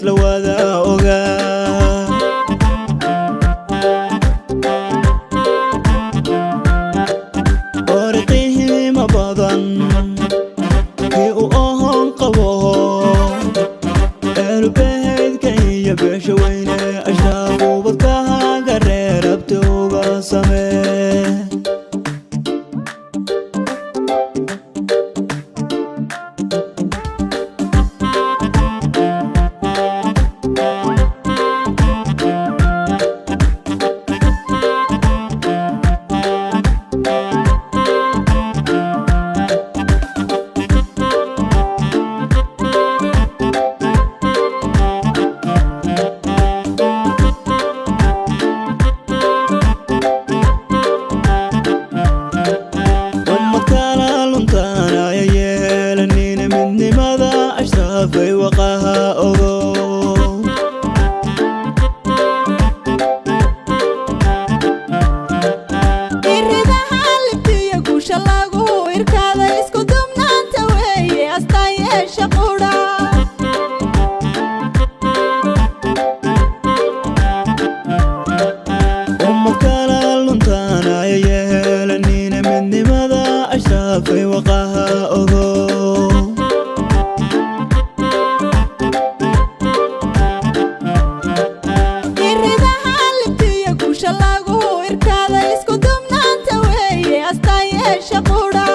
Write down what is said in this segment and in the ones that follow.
laysla wada ogaa. Ooriqihiima badan kii u ohon qabo, eelubeheydka iyo beesha weyne ashraaf ubadkahaga reer abti uga samee. Ummad kala luntaan aya yeelanina, midnimada ashraafay waqaha ogo. Iridaha libtiyo guusha lagu irkaada, isku dubnaanta weeye astaan yeesha qudha. Ummad kala luntaan aya yeelanina, midnimada ashraafay waqaha ogo. Iridaha libtiyo guusha lagu irkaada, isku dubnaanta weeye astaan yeesha qudha.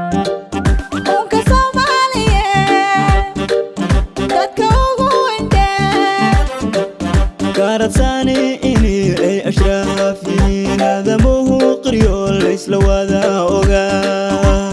Uunka Soomaaliyeed dadka ugu indhee Karadsani ini ay ashraaf yihiin, aadamuhu qiryo laysla wada ogaa.